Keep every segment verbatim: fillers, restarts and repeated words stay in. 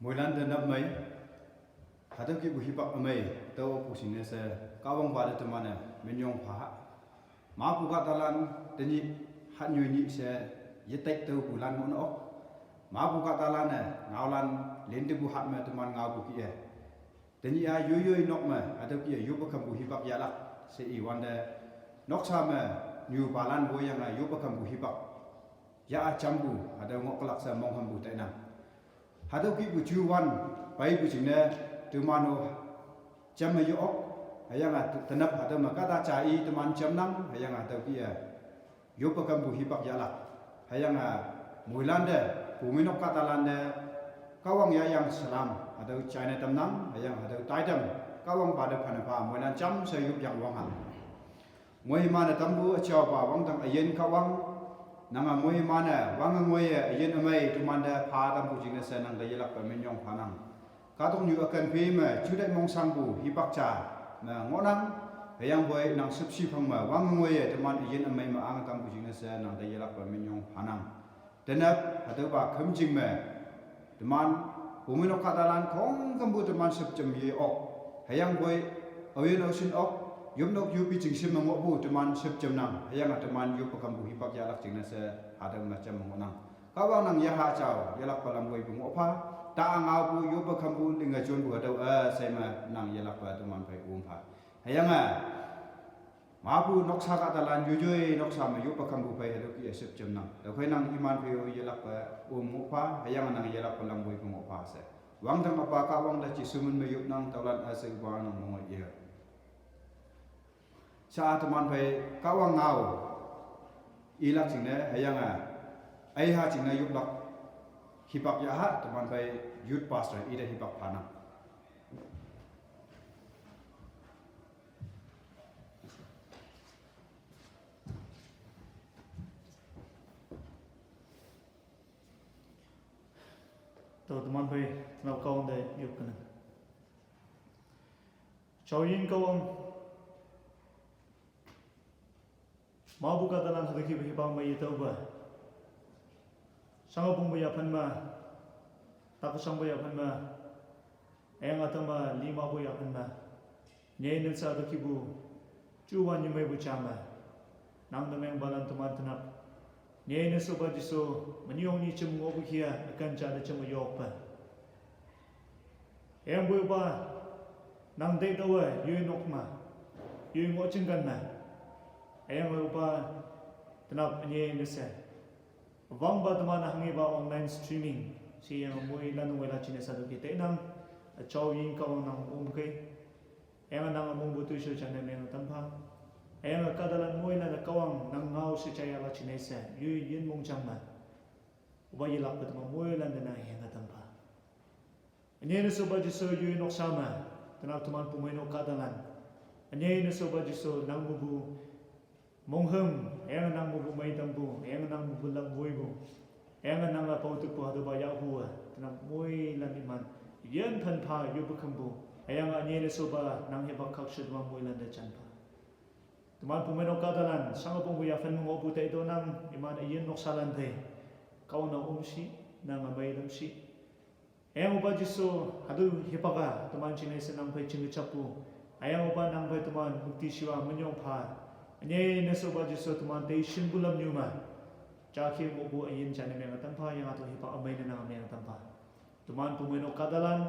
Moilan te nap mei, hatüo kihpu hipak ümei, tüo pu shingne she, Kahwangpa te teman-e minyong pha ha. Mapu kahtalan, tenyih, hatnyoi nyih she, yetek tüopulan ngohnang ok. Mapu kahtalan-e, ngaolan, lintepu hat me teman ngaopu kih-e. Tenyih-a yoiyoi nok me, hatüo kih-e yoppe khampu hipak yahlak, she iwante, noksa me, nyupalan woiyange yoppe khampu hipak yah-a jampu, hatüo ngohlak she monghümpu tainang. Hatüo kihpu juwan, peipu jingne, teman-o, jamme yo ok, hüyange te-, tenap hatüo me kahta ja i teman jamnang, hüyange hatüo kih-e, yoppe khampu hipak yahlak. Hüyange, moilan te, bumeinok kahtalan te, Kahwang yahyang salam, hatüo jaine tamnang, hüyange hatüo taitam, Kahwangpa te phanne pha, moilan jamshe yopyang wangha. Moiman-e tampu üjaopa wangdang üyin Kahwang, nange moiman-e wange ngoiye üyin ümei temante pha tampu jingne she nangte yelakpe minyong phanang. Kahtoknyu ükan phe me jutai mongshangpu hipak ja me ngohnang, hüyangpoi nang shüpshe phang me wange ngoiye teman üyin ümei me ang tampu jingne she nangte yelakpe minyong phanang. Tenap, hatüopa khümjing me, teman, bumeinok kahtalan khongkümpu teman shüpjem ye ok. Hüyangpoi, aoyin aoshin ok, yopnok yoppe jingshim me ngohpu teman shüpjemnang, hüyange teman yoppe khampu hipak yahlak jingne she, hatüo me jam me ngohnang. Kahwang nang yaha jao, yelakpe lam woipu ngohpha, ta ngaopu yoppe khampu linge jonpu hatüo, eh, she me nang yelakpe teman phei ompha. Hüyange, mapu noksa kahtalan yoiyoi noksa me yoppe khampu phei hatüo kih-e shüpjemnang. Tüokhei nang iman phei-o yelakpe om ngohpha, hüyange nang yelakpe lam woipu ngohpha she. Wangdang üpa Kahwang te Jesu min me yopnang, tüolan üsheipa nang mongoi ye. Sha-a teman phei Kahwang ngao ilak jingne, hüyange, aiha jingne yoplak hipak yaha, teman phei youth pastor ite hipak phanang. Tao teman phei, nao Kahwang te yop kenang. Jaoyin Kahwang, mapu kahtalan hatüo kihpu hipak me yetaopa, shangapongpu yaphan me, takshangpu yaphan me, hüyange tangme limapu yaphan me, ünyei ne sha hatüo kihpu, juwan nyimeipu ja me, nang te mengpalan teman tenap, ünyei ne shopa Jesu, menyong nyi jem ngohpu kih-a ükan ja te jemme yokpe, hüyangpoi üpa, nang taitaowe yoi nok me, yoi ngoh jingkan me, hüyangpoi üpa, tenap ünyei ne she, wangpa teman hanghepa online streaming sheyange moilan ngoilak jingne she hatüo kih tainang. Üjao yin Kahwang nang omkei, hüyange nange mongpu toishao jane menge tampha, hüyange kahtalan moilan-e Kahwang nang ngao she jailak jingne she yoi yin mongjang me, üpa yelakpe teman moilan te nang henge tampha. Ünyei ne shopa Jesu yoi noksa me, tenap teman bumeinok kahtalan, ünyei ne shopa Jesu nang mepu monghüm, hüyange nang mepu meitampu, hüyange nang mepu lam woipu, hüyange nange pao tükpu hatüopa yahpu-e, tenap moilan iman, yin phan pha yoppe khampu, hüyange ünyei ne shopa nang hipak khakshu teman moilan te jan pha. Teman bumeinok kahtalan shangapongpu yaphan me ngohpu taitüoh nang, iman üyin noksalan phei, Kahwang nang omshi, nange meitamshi. Hüyange üpa Jesu, hatüo hipak-a teman jingne she nang phei jingjapu, hüyange üpa nang phei teman müktishiwa minyong pha, ünyei ne shopa Jesu teman teishinpu lamnyu me, jake ngohpu üyin jane menge tampha, hüyange hatüo hipak ümei ne nang menge tampha. Teman bumeinok kahtalan,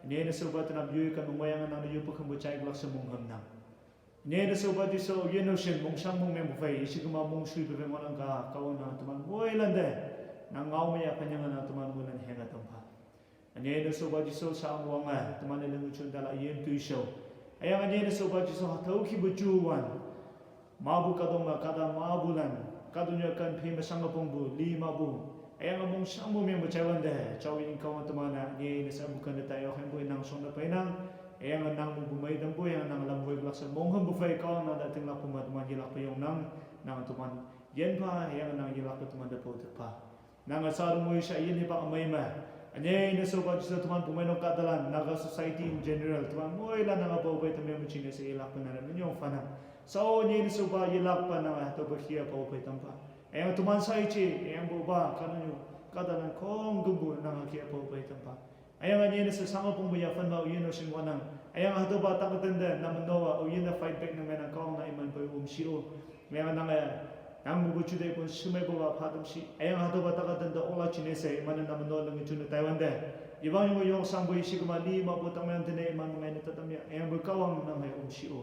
ünyei ne shopa tenap yoi kan ngohyange nangte yoppe khampu jailak she monghümnang. Ünyei ne shopa Jesu, yin aoshin mongshang mong mengpu phei, yeshikema mongshuipu phei ngohnang ka, Kahwang nang teman moilan te, nang ngao me yaphan yange nang teman moilan henge tampha. Ünyei ne shopa Jesu sha-a wange, teman-e linge jon talak yin toishao, hüyange ünyei ne shopa Jesu hatüo kihpu juwan, mapu kahtoknyu kahta mapulan, kahtoknyu ükan phe me shangapongpu limapu, hüyange mongshangpu mengpu jaiwante, jaoyin Kahwang teman-e ünyei ne she pu kante tai-o hangpu nang shongne peinang, hüyange nang mepu meitampu, hüyange nang lam woilak she monghümpu phei Kahwang nang te tinglakpu me teman yelakpe yongnang, nang teman yin pha, hüyange nang yelakpe teman te pao tük pha. Nange sha tong woi sha yin hipak ümei me, ünyei ne shopa Jesu teman bumeinok kahtalan, Naga society in general, teman moilan nange pao phei teman me jingne she yelakpe nange minyong phanang. Shao ünyei ne shopa yelakpa nange hatüopa kih-a pao phei tampha. Hüyange teman shaice, hüyangpoi üpa kahtoknyu kahtalan khongkümpu nange kih-a pao phei tampha. Hüyange nyene she sangapongpu yaphan ma üyin-o shing ngohnang. Hüyange hatüopa takatente nang meno-a üyin-e fight back ne meinang, Kahwang nang iman pei ümshi-o. Hüyange nange nang mepu juteih pun shemeipupa phatam shi. Hüyange hatüopa takatente ola jingne she iman-e nang meno linge june taiwante, iwang yonge yong shangpu ishi kema li mepu tangmeng tene iman mengai ne tatam ya. Hüyangpoi Kahwang nang hei ümshi-o.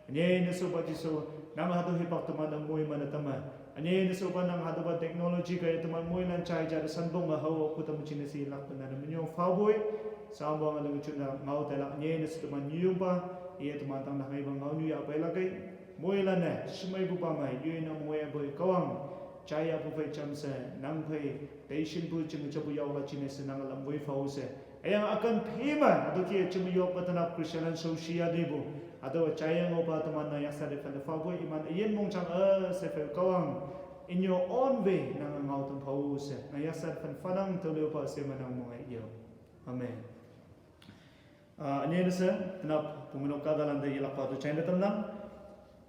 Ünyei ne shopa Jesu, nang hatüo hipak teman-e moiman-e tamme. Ünyei ne shopa nang hatüopa technology kaiye teman moilan jai ja te shanpong me hao-o kutam jingne she yelakpe nane minyong phapoi. Sangwang linge jun-a ngao tailak ünyei ne she teman nyuyongpa, iye teman tang nang ipa ngaonyu yahpeilak ei. Moilan-e shemeipupa me yoi nang moiyapoi Kahwang, jaiyapu phei jamshe, nang phei teishinpu jinge japu yaolak jingne she nang lam woi phao she. Hüyange ükan phei me hatüo kih-e jeme yokpe tenap Christianlan shaoshi ya tepu, hatüo jaiye ngohpa teman nang yaksha te phan te phapoi iman üyin mongjang üshei phei Kahwang, in your own way nange ngao tam phao she nang yaksha te phan phanang, tüoliopa she me nang monge yo. Amen. Ah, ünyei ne she, tenap pumeinok kahtalante yelakpa hatüo jaine tamnang.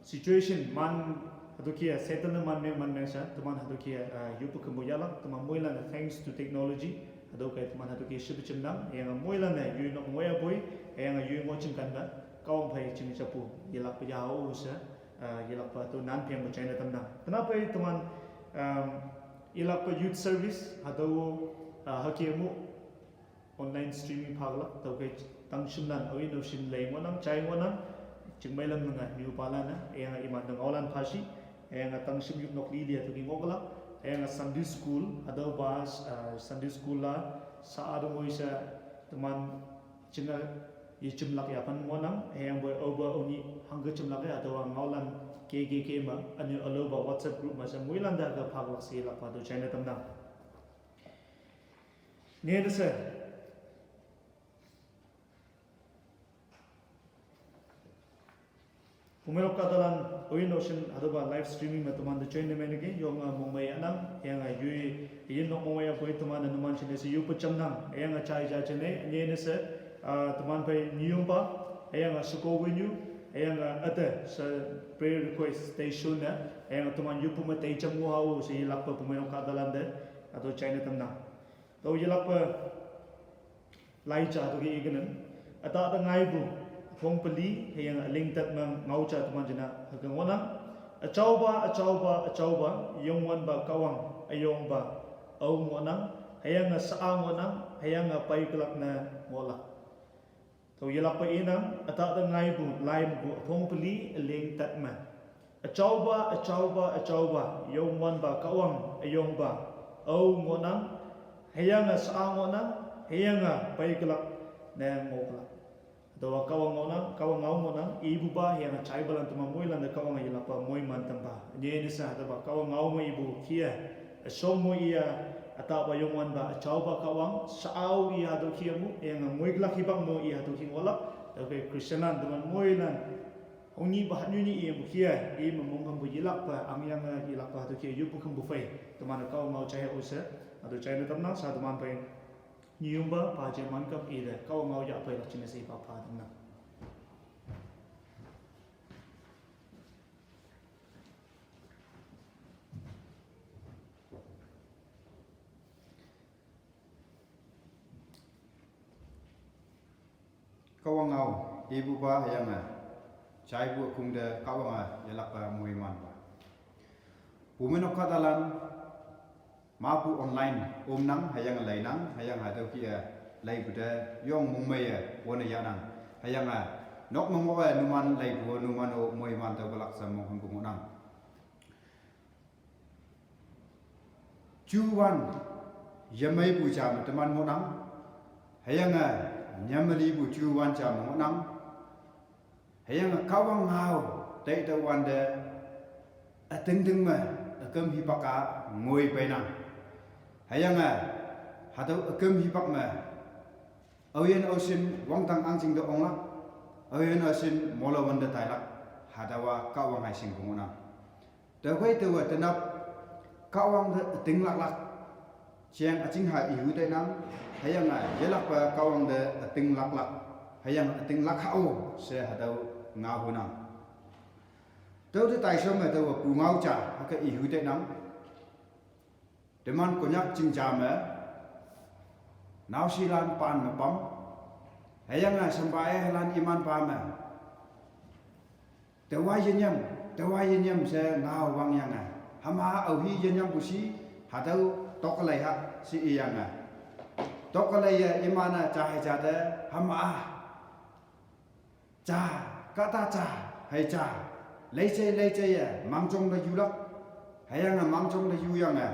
Situation man, hatüo kih-a Satan ne man meng man meng she, teman hatüo kih-a, ah, yoppe kempu yahlak, teman moilan-e thanks to technology, hatüo kaiye teman hatüo kih-a shipe jemnang, hüyange moilan-e yoi nok ngoiyapoi, hüyange yoi ngoh jing kan me, Kahwang phei jing japu yelakpe yahao she, ah, yelakpa hatüo nan phengpu jaine tamnang. Tenap phei teman, um, yelakpa youth service, hatüo, ah, hüke mu online streaming phalak, tüokhei tangshimlan, aoyin aoshin lei ngohnang, jai ngohnang, chingmei lam nge, nyupalan-e, hüyange iman te ngaolan phashi, hüyange tangshim yop nok lili hatüo kih ngohlak, hüyange Sunday school, hatüopa, ah, Sunday school la, sa-a te ngoi she, teman jinge, yejemlak yaphan ngohnang, hüyangpoi aope aonyih hangke jemlak-e, hatüowa ngaolan K K K me, üne ülaopa WhatsApp group me she moilan te ke phalak she yelakpa hatüo jaine tamnang. Nyene she, pumeinok kahtalan, aoyin aoshin hatüopa live streaming me temante join ne meineki yonge mongmei yahnang, hüyange yoi, yin nok mongmei yapoi teman-e numan jingne she yoppe jamnang, hüyange jai ja jingne, nyene she, ah, teman phei nyuyongpa, hüyange sheko wenyu, hüyange üte she prayer request teishonne, hüyange teman yoppu me teijam ngohao she yelakpe pumeinok kahtalante, hatüo jaine tamnang. Tüo yelakpe lai ja tüoke ikenen. Ütahte ngaipu, üpong peli, hüyange üling tat me ngao ja teman jingne hüke ngohnang. Üjaopa, üjaopa, üjaopa, Youngwanpa Kahwang, üyongpa, ao ngohnang, hüyange sha-a ngohnang, hüyange peikelak ne ngohlak. Tüo yelakpe inang, ütahte ngaipu, lai mepu, üpong peli, üling tat me. Üjaopa, üjaopa, üjaopa, Youngwanpa Kahwang, üyongpa, ao ngohnang, hüyange sha-a ngohnang, hüyange peikelak ne ngohlak. Hatüowa Kahwang ngohnang, Kahwang ngao ngohnang, ipupa, hüyange jaipalan teman moilan te Kahwange yelakpa moiman tampa. Nyene she hatüopa Kahwang ngao me ipu kih-e, üshong mo iya, ütahpa Youngwanpa, üjaopa Kahwang, sha-ao iya hatüo kih-e mu, hüyange ngoikelak hipak mo iya hatüo kih ngohlak, tüokhei Christianlan teman moilan hongnyihpa hatnyoi nyih iyepu kih-e, ime mongkümpu yelakpa, angyange yelakpa hatüo kih-e yoppe kempu phei, teman-e Kahwang ngao jai-o she, hatüo jaine tamnang, sha teman phei nyuyongpa, pa je mankap ite, Kahwang ngao yahpeilak jingne she ipa pha tamnang. Kahwang ngao, ipupa hüyange, jaipu ükongte Kahwange yelakpa moimanpa. Pumeinok kahtalan, mapu online omnang, hüyange leinang, hüyange hatüo kih-e leipu te yong mongmeiye wone yahnang, hüyange nok me ngoh-e numan leipu numan-o moiman tüokelak she mongkümpu ngohnang. Juwan, yemeipu ja me teman ngohnang, hüyange nyamelipu juwan ja me ngohnang, hüyange Kahwang ngao, taitüowante, ütingting me, üküm hipak-a, ngoi peinang. Hüyange, hatüo üküm hipak me, aoyin aoshin wangdang ahngching te onglak, aoyin aoshin mola wante tailak, hatüowa Kahwang haishingpu ngohnang. Tüokhei taowe tenap, Kahwang te ütinglaklak, jeng üjingha ihu tainang, hüyange yelakpa Kahwang te ütinglaklak, hüyange ütinglak ha-o she hatüo ngaohunang. Tüote taishao me taowe pungao ja hüke ihu tainang. Teman Konyak ching ja me, Naoshi lan pan me pam. Hüyange, eh, sempa eh lan iman pa me. Tewa yenyam, tewa yenyam she ngao wangyange, eh. Hama aohi yenyam pushi, hatüo tokelei ha, she iyange, eh. Tokelei ye iman-e ja hei ja te, hama a. Ja, kahta ja, hei ja. Leijei, leijei ye, mangjong te yulak. Hüyange mangjong te yuyange,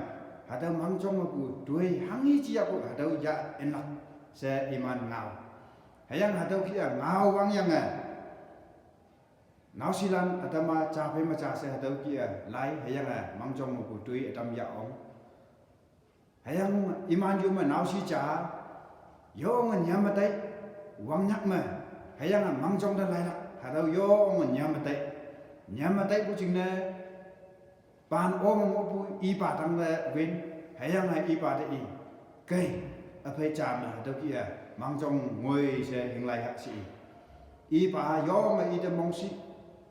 hatüo mangjong mepu toi hanghi jiyapu, hatüo ya inlak, she iman ngao. Hüyange hatüo kih-e ngao wangyange, naoshilan ütam-a ja phei me ja she hatüo kih-e lai, hüyange mangjong mepu toi ütam ya ong. Hüyange iman yo me naoshi ja, yonge nyam me tai, wangnyak me, hüyange mangjong te lailak, hatüo yonge nyam me tai. Nyam me taipu jingne, pan ome ngohpu ipa tangte win, hüyange ipa te i. Kei, üphei ja me hatüo kih-e, mangjong ngoi she hinglai hak she i. Ipa yonge ite mongshi,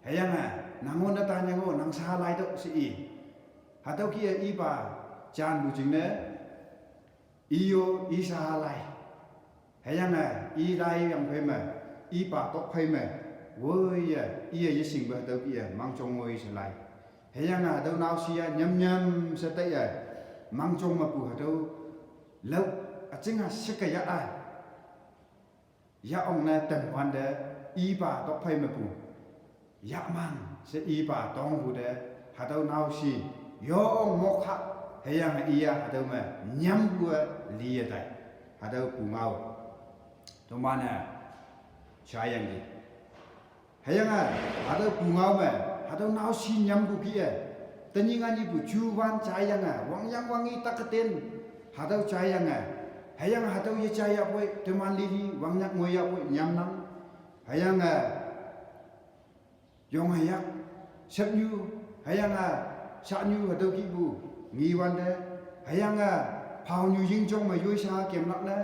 hüyange, nang-o ne ta nyang-o, nang sha laitüoh she i. Hatüo kih-e ipa janpu jingne, iyo, i sha lai. Hüyange, i laiyang phei me, ipa tok phei me, woiye, iye yeshingpe hatüo kih-e, mangjong ngoi she lai. Hüyange hatüo naoshi-a nyam nyam she taiye, mangjong mepu hatüo, lao, üjing-a shike ya-a. Ya ongne temwante, ipa tok phei mepu. Yahman she ipa tongpu te, hatüo naoshi, yong mok ha, hüyange iya hatüo me, nyampu-e liye tai. Hatüo pungao. Toman-e, jayangki. Hüyange, hatüo pungao me, hatüo naoshi nyampu kih-e. Tenyih nganyihpu juwan jayange, wangyang wangi tak keten, hatüo jayange. Hüyange hatüo ye jayapoi, teman lili, wangnyak ngoiyapoi, nyamnang. Hüyange, yong hüyak, shepnyu, hüyange, shahnyu hatüo kihpu, ngiwante, hüyange, phaonyu yingjong me yoisha kemlak ne,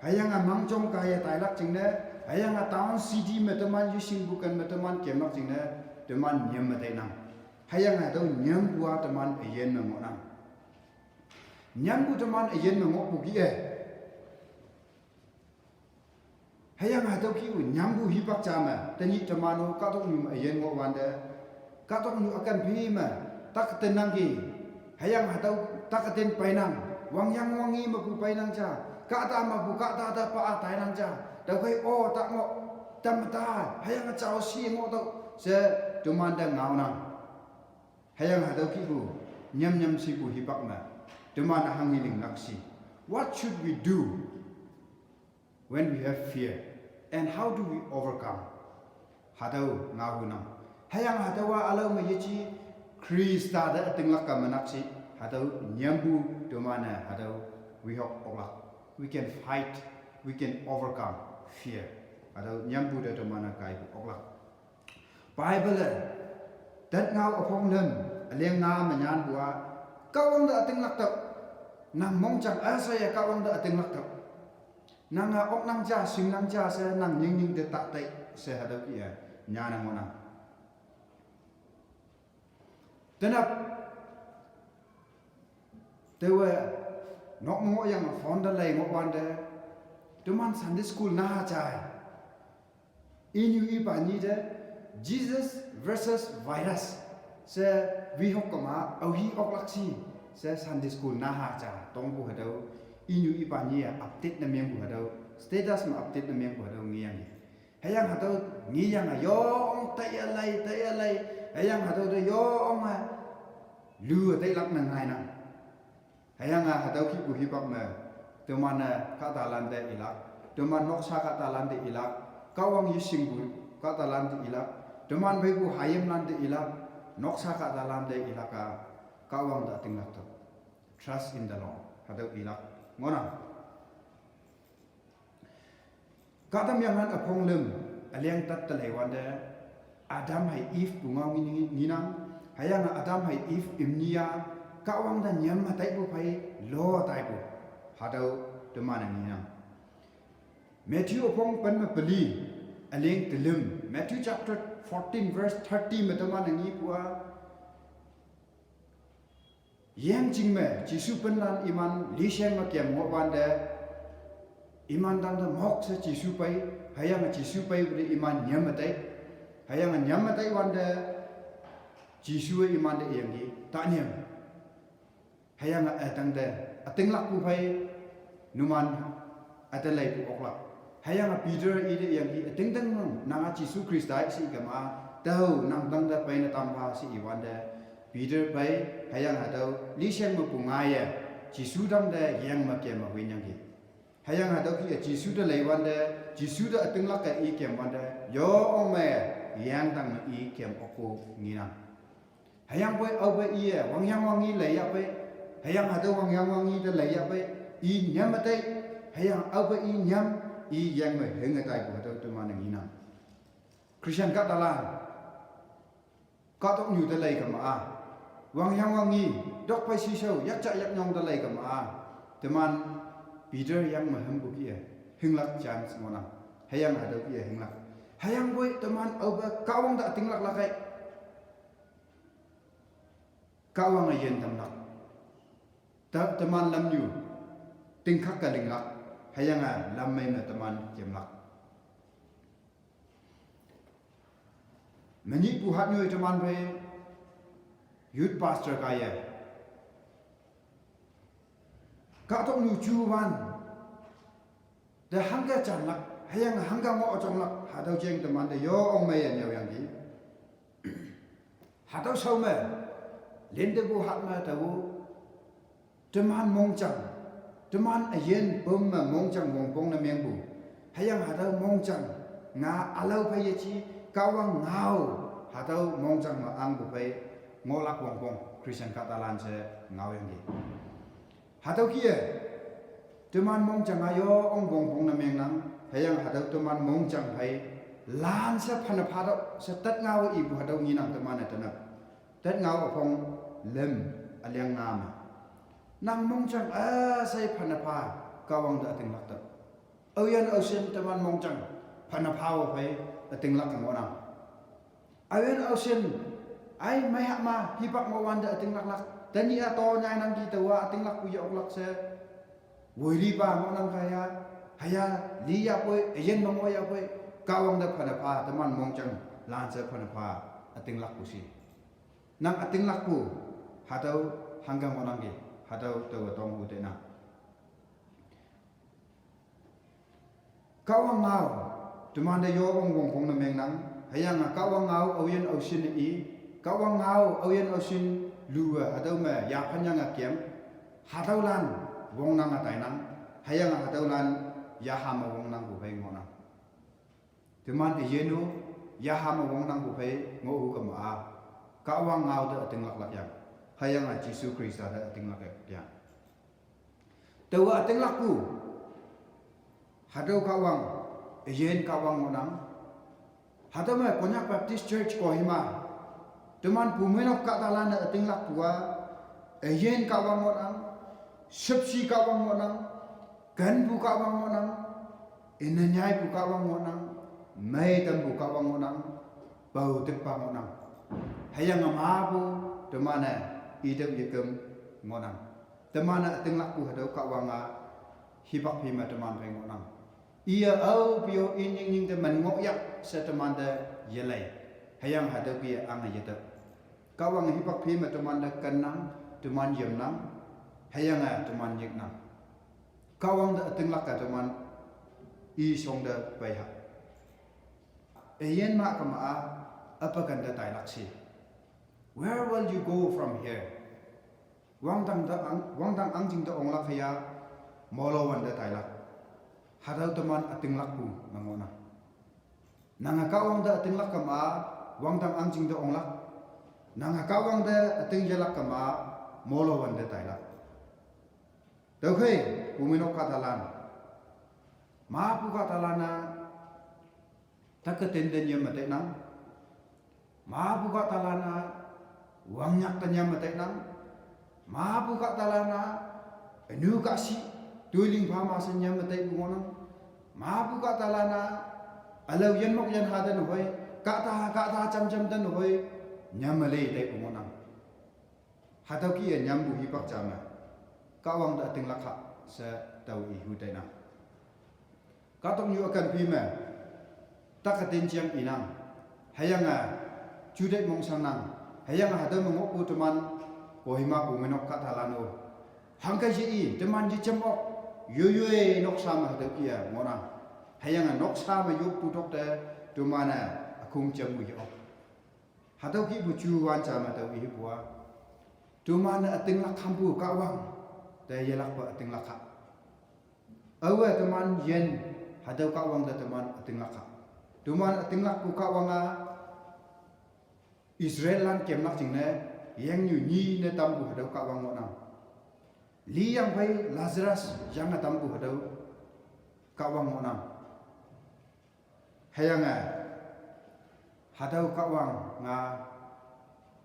hüyange mangjong kaiye tailak jingne, hüyange town city me teman yeshingpu ken me teman kemlak jingne, teman nyam me tainang. Hüyange hatüo nyampu-a teman üyin me ngohnang. Nyampu teman üyin me ngohpu kih-e. Hüyange hatüo kih-o nyampu hipak ja me, tenyih teman-o kahtoknyu me üyin ngohwante, kahtoknyu ükan phi me, tak tenangki, hüyange hatüo tak ten peinang, wangyang wangi mepu peinang ja, kahta mepu kahta te pa-a tainang ja, tüokhei-o tak ngoh, tam ta, hüyange jao shi ngohtüoh, she temante ngaonang. Hüyange hatüo kihpu, nyam nyam shipu hipak me, teman-e hanghe linglak shi. What should we do when we have fear? And how do we overcome? Hatüo ngaohunang. Hüyange hatüowa ülao me yeji Khrista te ütinglak ka me nak shi. Hatüo nyampu teman-e hatüo wehok oklak. We can fight, we can overcome fear. Hatüo nyampu te teman-e kaipu oklak. Bible-e, Tet Ngao üpong lüm, üleng nga me nyanpu-a, Kahwang te ütinglak tüoh. Nang mongjang üsheiye Kahwang te ütinglak tüoh. Nange oknang ja, shingnang ja she nang nyingnying te ta tei she hatüo kih-e, nyane ngohnang. Tenap, taowe, nok me ngohyange phone te lei ngohwante, teman Sunday school naha jai. Inyu ipa nyi te, Jesus versus virus she wehok kema aohi oklak shi she Sunday school naha ja tongpu hatüo. Inyu ipa nyi-a update ne mengpu hatüo, status me update ne mengpu hatüo ngeyangki. Hüyange hatüo ngeyange yong taiya lei, taiya lei. Hüyange hatüo te yonge lu tailak ne ngainang. Hüyange hatüo kihpu hipak me, teman-e kahtalan te ilak, teman noksa kahtalan te ilak, Kahwang yeshingpu kahtalan te ilak, teman pheipu hayimlan te ilak, noksa kahtalan te ilak-a, Kahwang te ütinglak tüoh. Trust in the Lord. Hatüo ilak ngohnang. Kahtamyenghan üpong lüm, üleng tet te leiwante, Adam hei Eve pu ngao ngi, ngi, ngenang, hüyange Adam hei Eve imni-a, Kahwang te nyam me taipu phei, lo taipu. Hatüo teman-e ngenang. Matthew üpong pen me peli, üleng telüm, Matthew chapter fourteen verse thirty me teman-e ngepu-a, Yeng jing me, Jesu penlan iman lisheng me kem ngohwante, Iman tangte mok she Jesu pei, hüyange Jesu peipu te iman nyam me tai. Hüyange nyam me tai wante Jesu-e iman te iyangki, ta nyam. Hüyange ütangte ütinglakpu phei numan üte leipu oklak. Hüyange Peter ite iyangki, ütingting nang, nanga Jesu Khrista she ikema, tao nang tangte peine tampha she iwante, Peter pei, hüyange hatüo lisheng mepu ngaiye Jesu tangte yeng me kemme huinyangki. Hüyange hatüo kih-e Jesu te leiwante, Jesu te ütinglak-e i kem wante, yo ong me yeng tang me i kem okpu ngenang. Hüyangpoi aope iye wangyang wangi leiyahpei, hüyange hatüo wangyang wangi te leiyahpei, i nyam me tai, hüyange aope i nyam, i yeng me henge taipu hatüo teman-e ngenang. Christian kahtalan, kahtoknyu te lei kema-a, wangyang wangi, tokphei shishao, yakja yaknyong te lei kema-a, teman Peter yang me hümpu kih-e hinglak chance ngohnang. Hüyange hatüo kih-e hinglak. Hüyangpoi teman aope Kahwang te ütinglak lakkei. Kahwange yin tamlak. Ta, teman lamnyu tingkhak-e linglak. Hüyange lammei me teman yemlak. Menyihpu hatnyoi teman phei youth pastor kaiye, kahtoknyu juwan te hangke janlak, hüyange hangke ngoh üjonglak, hatüo jeng temante yo ong meiye nyüoyangki. Hatüo shao me, lintepu hat me tao, teman mongjang, teman üyin püm me mongjang wongpong ne mengpu. Hüyange hatüo mongjang, nga ülao phei yeji, Kahwang ngao, hatüo mongjang me angpu phei, ngohlak wongpong, Christian kahtalan she ngaoyangki. Hatüo kih-e, teman mongjang-a yo ong wongpong ne mengnang, hüyange hatüo teman mongjang phei, lan she phane pha tüoh, she tat ngao ipu hatüo ngenang teman-e tenap. Tat ngao üpong lüm, üleng nga me. Nang mongjang üshei phane pha, Kahwang te ütinglak tüoh. Aoyin aoshin teman mongjang, phane phawe phei, ütinglak ngohnang. Aoyin aoshin, ai meiha ma, hipak me wante ütinglaklak. Tenyih-a to nyainangki taowa ütinglakpu ye oklak she. Woilipa ngohnang kaiye, hüya liyahpoi, üyin me ngohyahpoi, Kahwang te phane pha, teman mongjang, lan she phane pha, ütinglakpu shi. Nang ütinglakpu, hatüo hangke ngohnangki, hatüo taowe tongpu tenang. Kahwang ngao, temante yo ong wongpong ne mengnang, hüyange Kahwang ngao aoyin aoshin i, Kahwang ngao aoyin aoshin luwe hatüo me yaphanyange kem, hatüolan wongnange tainang, hüyange hatüolan yaha me wongnangpu phei ngohnang. Teman üyin-o, yaha me wongnangpu phei ngohhu kema-a, Kahwang ngao te ütinglaklak yang, hüyange Jesu Khrista te ütinglak yang. Taowa ütinglakpu, hatüo Kahwang, üyin Kahwang ngohnang. Hatüo me Konyak Baptist Church Kohima, teman pumeinok kahtalan-e ütinglakpu-a, üyin Kahwang ngohnang, shüpshe Kahwang ngohnang, kenpu Kahwang ngohnang, ine nyaipu Kahwang ngohnang, mei tampu Kahwang ngohnang, pao tikpa ngohnang. Hüyange mapu teman-e itep yekem ngohnang. Teman-e ütinglakpu hatüo Kahwang-a hipak phi me teman phei ngohnang. Iye aope-o i nying nying te men ngohya she temante yelei. Hüyange hatüo kih-e ange yetep. Kahwange hipak phi me temante kennang, teman yemnang, hüyange teman nyiknang. Kahwang te ütinglak-e teman i shongte peiha. Üyin ma kema-a, üpa kente tailak shi. Where will you go from here? Wangdang te ang, wangdang ahngching te onglak hüya, molo wante tailak. Hatüo teman ütinglakpu me ngohnang. Nange Kahwang te ütinglak kema, wangdang ahngching te onglak. Nange Kahwang te üting yelak kema, molo wante tailak. Tüokhei, pumeinok kahtalan, mapu kahtalan-a, take tenten yem me tainang. Mapu kahtalan-a, wangnyak te nyam me tainang. Mapu kahtalan-a, ünu kahshih, toiling pha ma she nyam me taipu ngohnang. Mapu kahtalan-a, ülao yinmok yinha te nehoi, kahta kahta jam jam te nehoi, nyam me lei taipu ngohnang. Hatüo kih-e nyampu hipak ja me, Kahwang te ütinglak ha she tao ihu tainang. Tatok nyu akan phi me. Tak katin chiang inang. Hayang a. Chudet mong sang nang. Hayang a hatau me ngoh pu teman. Kohima pu menok kata lano. Hangka je i, teman je chem ok. Yoyoi noksa me hatau kia ngonang. Hayang a noksa me yop pu tok te. Teman a akung chem mu ye ok. Hatau ki bu chu wan cha me tau i bua. Teman a ating lak ham pu kawang. Te yelak pa ating lak ha. Awe teman yen hatau kawang da teman ating lak ha. Teman ating lak ku kawang a Israel lan kem lak jing ne, yang nyu nyi ne tam ku hatau kawang ngonang. Li yang pai Lazarus yang a tam ku hatau kawang ngonang. Hayang a hatau kawang nga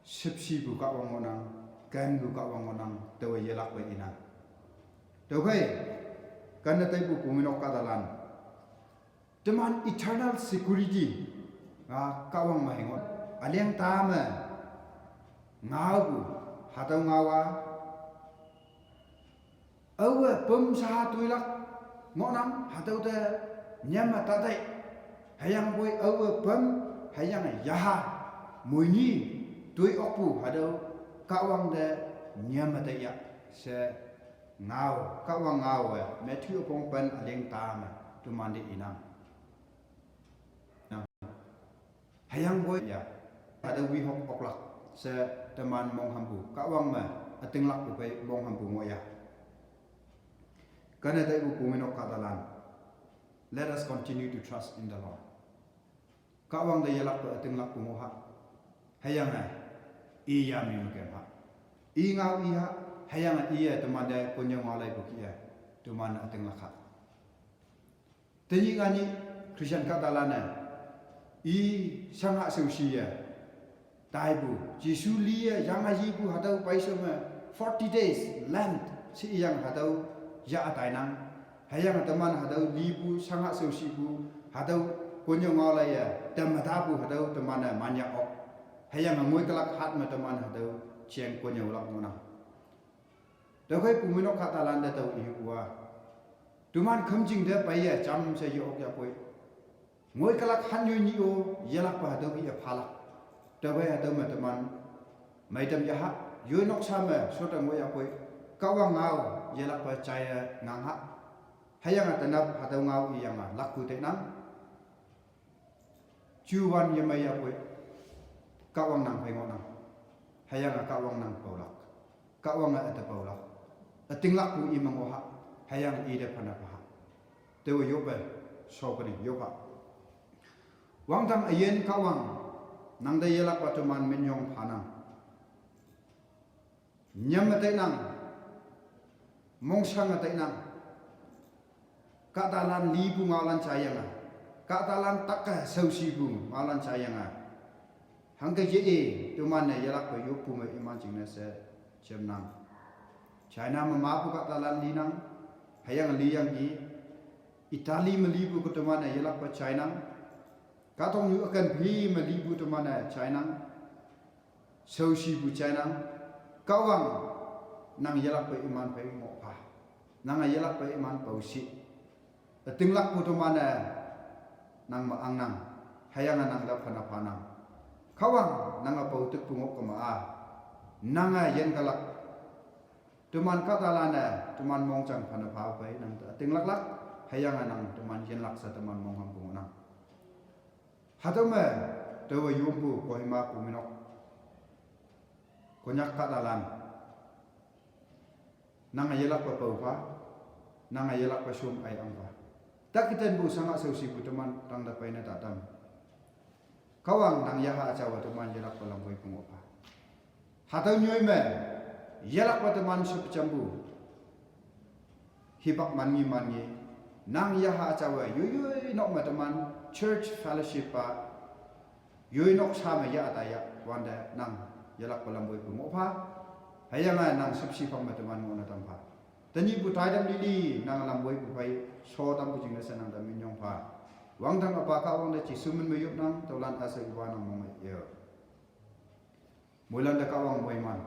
sipsi bu kawang ngonang, kan bu kawang ngonang, tawa yelak ba inang. Tawai, kan na tai bu kuminok katalan. Teman eternal security nga kawang mahingot. Aliang tama ngau bu hatau ngawa. Awa pem saha tuilak ngonang hatau te nyama tatai. Hayang boi awa pem hayang yaha muini tui okpu hatau kawang te nyama te ya se ngau, kawang ngau e, Matthew apong pen aling tama, teman di inang. Hayang boi ya. Ada wi hok oklak. Se teman mong hambu. Kawang me. Ating lak bukai mong hambu mo ya. Kana dai bu kuminok katalan. Let us continue to trust in the Lord. Kawang da yalak pe ating lak bu mo ha. Hayang ai. Iya mi mekem ha. I ngau iya. Hayang iya teman da kunyang walai buki ya. Teman ating lak ha. Tenyik ngani Christian katalan e. I sangha seusi ya. Taibu. Jisu li ya yang aji bu hatau paiso me forty days Lent si yang hatau ya atai nang. Hayang teman hatau li bu sangha seusi bu hatau konyo ngau la ya. Tem mata bu hatau teman e manyak ok. Hayang ngoi kelak hat me teman hatau chiang konyo lak ngonang. Tawai kuminok katalan da tau iwa. Tuman khamjing da paya cham se yo ok ya koi. Ngoi kalak han yo ni o yalak pa hatau ki ya phalak. Tawai hatau ma teman. Mai tam ya ha. Yo nok sa ma so ta ngoi ya koi. Kawang ngau yalak pa chaya ngang ha. Hayang atanap hatau ngau i yang a lak ku te nang. Chuwan ya mai ya koi. Kawang nang pai ngonang. Hayang a kawang nang paulak. Kawang a ata paulak. Ating lak ku i mangoha. Hayang i de pana paha. Tewa yope. So pani yopa. Wang tam ayen kawang. Nang da yalak pa teman menyong panang. Nyam atai nang. Mongsang atai nang. Katalan li bu ngalan chayang a. Katalan takka sausi bu ngalan chayang a. Hangka ye e, tuman ne yalak pa yop pu me iman ching ne se chem nang. China ma ma bu katalan li nang. Hayang li yang i. Italy ma li bu ko tuman ne yalak pa China. Katong yu akan bi ma li bu tuman ne China. Sausi bu chai nang, kawang nang yalak pa iman pa imo pa. Nang a yalak pa iman pa usi. Ating lak bu tuman e nang ma ang nang, hayang a nang da pana panang. Kawang nang a pa utik pungok kama a. Nang a yen kalak. Tuman katalan e, tuman mongchang pana pa pa nang ating lak lak. Hayang a nang tuman yen lak sa tuman mong ham pungok nang. Hatau me, tawa yumpu Kohima kuminok. Konyak katalan. Nang a yalak pa pau pa. Nang a yalak pa sum ai ang pa. Tak kiten bu sangha sausi bu teman tang da paina tatam. Kawang nang yaha achawa teman yalak pa lamboi pungo pa. Hatau nyoi me, yalak pa teman sup chambu. Hipak man ngi man ngi, nang yaha achawa, yoi yoi nok me teman, church fellowship pa, yoi nok sa me ya ataya, wanda nang yalak pa lamboi pungo pa, hayang a nang sup si pang me teman ngona tam pa. Tanyi bu tai dam lili, nang lamboi bu pai, so tam bu jing na sa nang dam minyong pa. Wang dang apa ka wang da chi sumen me yup nang, taulan asa iwa nang mong yo. Mulan da kawang muai man.